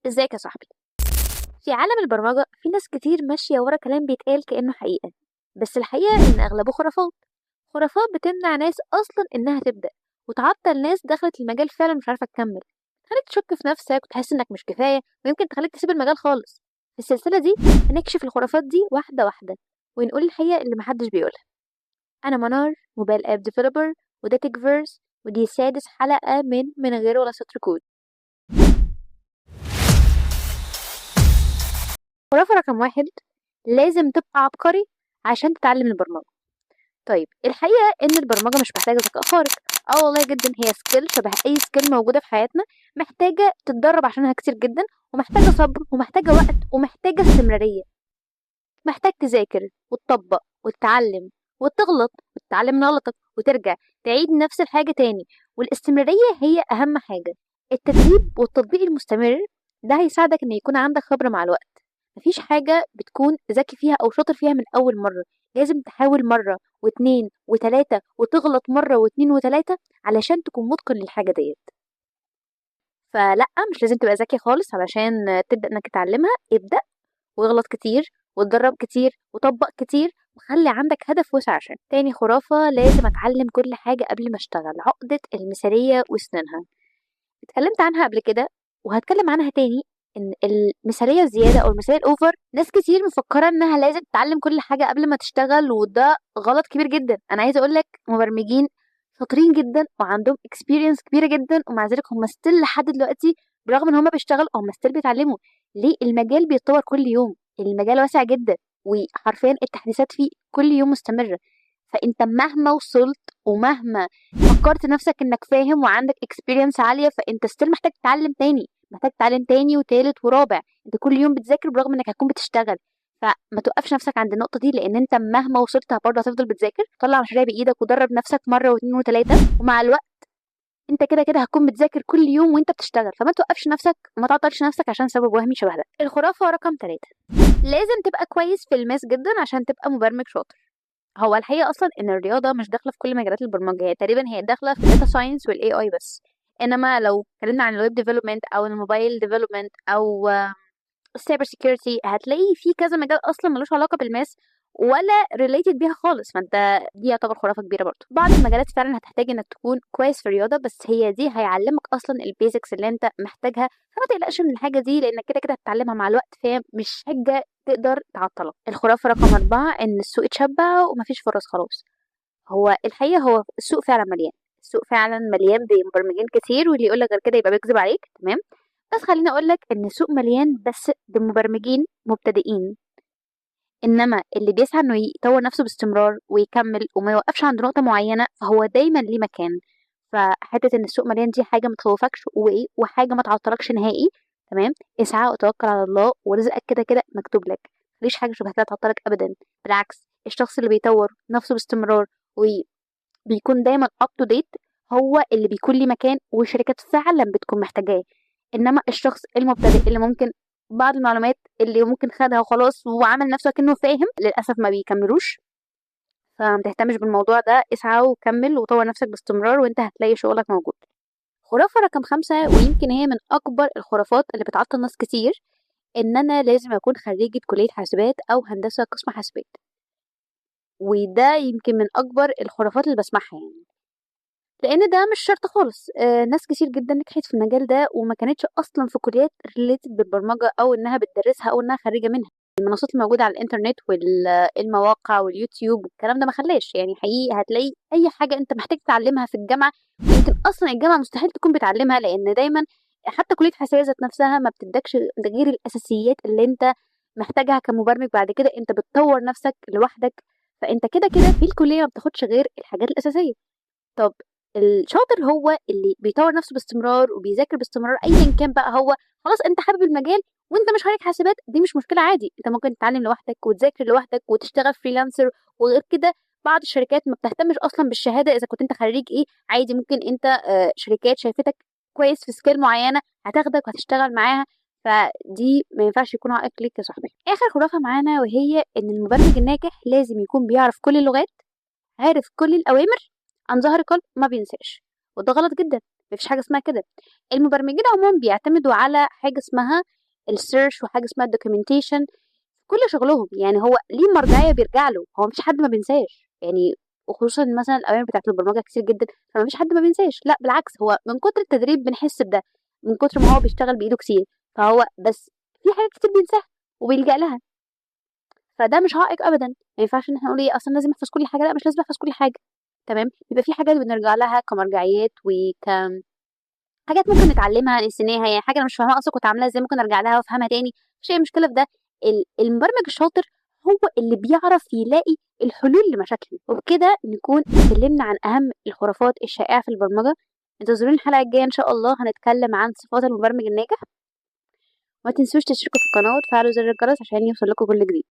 ازيك يا صاحبي؟ في عالم البرمجة في ناس كتير ماشية ورا كلام بيتقال كأنه حقيقة، بس الحقيقة إن أغلبه خرافات. خرافات بتمنع ناس أصلا إنها تبدأ، وتعطل ناس دخلت المجال فعلا مش عارفة تكمل، تخليك تشك في نفسك وتحس إنك مش كفاية، ويمكن تخليك تسيب المجال خالص. في السلسلة دي هنكشف الخرافات دي واحدة واحدة ونقول الحقيقة اللي محدش بيقولها. أنا منار، mobile app developer، وده تيك فيرس، ودي سادس حلقة من غير ولا سطر كود. خرافة رقم 1، لازم تبقى عبقري عشان تتعلم البرمجة. طيب الحقيقة إن البرمجة مش محتاجة ذكاء خارق. والله جدا هي skill شبه أي skill موجودة في حياتنا، محتاجة تتدرب عشانها كتير جدا، ومحتاجة صبر، ومحتاجة وقت، ومحتاجة استمرارية. محتاج تذاكر وتطبق وتتعلم وتغلط وتتعلم من غلطك وترجع تعيد نفس الحاجة تاني، والاستمرارية هي أهم حاجة. التدريب والتطبيق المستمر ده هيساعدك إن يكون عندك خبرة مع الوقت. مفيش حاجة بتكون ذكي فيها أو شاطر فيها من أول مرة، لازم تحاول مرة واتنين وتلاتة وتغلط مرة واتنين وتلاتة علشان تكون متقن للحاجة ديت. فلأ، مش لازم تبقى ذكي خالص علشان تبدأ إنك تتعلمها. ابدأ واغلط كتير واتدرب كتير وطبق كتير وخلي عندك هدف واسع. عشان تاني خرافة، لازم أتعلم كل حاجة قبل ما أشتغل. عقدة المثالية وسنانها اتكلمت عنها قبل كده وهتكلم عنها تاني. إن المثالية الزيادة أو المثالية الأوفر، ناس كتير مفكرة إنها لازم تتعلم كل حاجة قبل ما تشتغل، وده غلط كبير جدا. أنا عايزة أقولك مبرمجين شاطرين جدا وعندهم experience كبيرة جدا، ومع ذلك هم still لحد دلوقتي برغم إن هم بيشتغلوا هم still بيتعلموا. ليه؟ المجال بيتطور كل يوم، المجال واسع جدا، وحرفيا التحديثات فيه كل يوم مستمرة. فأنت مهما وصلت ومهما فكرت نفسك إنك فاهم وعندك experience عالية، فأنت still محتاج تتعلم تاني، محتاج تتعلم تاني وتالت ورابع. انت كل يوم بتذاكر برغم انك هتكون بتشتغل، فما توقفش نفسك عند النقطة دي، لان انت مهما وصلت برضه هتفضل بتذاكر. طلع مشاريع بايدك ودرب نفسك مرة واتنين وتلاتة، ومع الوقت انت كده كده هتكون بتذاكر كل يوم وانت بتشتغل. فما توقفش نفسك وما تعطلش نفسك عشان سبب وهمي شبه ده. الخرافة رقم 3، لازم تبقى كويس في ال math جدا عشان تبقى مبرمج شاطر. هو الحقيقة أصلاً إن الرياضة مش داخلة في كل مجالات البرمجة، هي تقريباً داخلة في ال data science وال AI بس. إنما لو اتكلمنا عن ال web development أو ال mobile development أو ال cyber security، هتلاقي في كذا مجال أصلاً ملوش علاقة بال math ولا related بيها خالص. فأنت دي يعتبر خرافة كبيرة برضو. بعض المجالات فعلاً هتحتاج إنك تكون كويس في الرياضة، بس هي دي هيعلمك أصلاً ال basics اللي أنت محتاجها، فما تقلقش من الحاجة دي لأنك كده كده هتتعلمها مع الوقت، فهي مش حاجة تقدر تعطلك. الخرافة رقم 4، إن السوق اتشبع ومفيش فرص خلاص. هو الحقيقة هو السوق فعلاً مليان، السوق فعلاً مليان بمبرمجين كتير، واللي يقول لك غير كده يبقى بيكذب عليك، تمام؟ بس خليني أقول لك إن السوق مليان بس بمبرمجين مبتدئين، إنما اللي بيسعى إنه يطور نفسه باستمرار ويكمل وما يوقفش عند نقطة معينة فهو دايماً ليه مكان. فحتة إن السوق مليان دي حاجة ما تخوفكش وحاجة ما تعطلكش نهائي، تمام؟ اسعى وتوكل على الله ورزقك كده كده مكتوب لك، مفيش حاجة شبه كده تعطلك أبداً. بالعكس، الشخص اللي بيطور نفسه باستمرار وبيكون دايماً up to date هو اللي بيكون ليه مكان والشركات فعلاً بتكون محتاجاه. إنما الشخص المبتدئ اللي ممكن بعض المعلومات اللي ممكن خدها وخلاص وعمل نفسه كأنه فاهم، للأسف ما بيكملوش. فما تهتمش بالموضوع ده، اسعى وكمل وطور نفسك باستمرار وانت هتلاقي شغلك موجود. خرافة رقم 5، ويمكن هي من أكبر الخرافات اللي بتعطل ناس كتير، إن أنا لازم أكون خريجة كلية حاسبات أو هندسة قسم حاسبات. وده يمكن من أكبر الخرافات اللي بسمعها، لأن ده مش شرط خالص. ناس كتير جدا نجحت في المجال ده وما كانتش أصلا في كليات related بالبرمجة أو إنها بتدرسها أو إنها خريجة منها. المنصات الموجودة على الإنترنت والمواقع واليوتيوب والكلام ده ما خلاش، حقيقي هتلاقي أي حاجة أنت محتاج تتعلمها في الجامعة، يمكن أصلا الجامعة مستحيل تكون بتعلمها، لأن دايما حتى كلية حاسبات ذات نفسها ما بتدكش غير الأساسيات اللي أنت محتاجها كمبرمج. بعد كده أنت بتطور نفسك لوحدك، فأنت كده كده في الكلية ما بتاخدش غير الحاجات الأساسية. طب الشاطر هو اللي بيطور نفسه باستمرار وبيذاكر باستمرار ايا كان بقى، هو خلاص انت حابب المجال وانت مش خريج حاسبات، دي مش مشكله، عادي انت ممكن تتعلم لوحدك وتذاكر لوحدك وتشتغل freelancer. وغير كده بعض الشركات ما بتهتمش اصلا بالشهاده اذا كنت انت خريج ايه، عادي ممكن انت، شركات شايفتك كويس في skill معينه هتاخدك وهتشتغل معاها، فدي ما ينفعش يكون عائق ليك يا صاحبي. اخر خرافه معانا وهي ان المبرمج الناجح لازم يكون بيعرف كل اللغات، عارف كل الاوامر، عن ظهر قلب، ما بينساش. وده غلط جدا. مفيش حاجة اسمها كده. المبرمجين عموما بيعتمدوا على حاجة اسمها ال search وحاجه اسمها ال documentation في كل شغلهم، يعني هو ليه مرجعية بيرجع له، هو مفيش حد ما بينساش يعني، وخصوصا مثلا الاوامر بتاعت البرمجة كتير جدا، فمفيش حد ما بينساش. لا بالعكس، هو من كتر التدريب بنحس بده، من كتر ما هو بيشتغل بايده كتير، فهو بس في حاجات كتير بينساها وبيلجأ لها، فده مش عائق ابدا. ما ينفعش ان احنا نقول ايه اصلا لازم احفظ كل حاجة، لا مش لازم احفظ كل حاجة، تمام. يبقى في حاجات بنرجع لها كمرجعيات وك حاجات ممكن نتعلمها نسيناها، يعني حاجة انا مش فاهمها اصلا كنت عاملاها ازاي ممكن ارجع لها وافهمها تاني، مفيش اي مشكلة في ده. المبرمج الشاطر هو اللي بيعرف يلاقي الحلول لمشاكله. وبكده نكون اتكلمنا عن اهم الخرافات الشائعة في البرمجة. انتظروني الحلقة الجاية ان شاء الله، هنتكلم عن صفات المبرمج الناجح. ما تنسوش تشتركوا في القناة وتفعلوا زر الجرس عشان يوصل لكم كل جديد.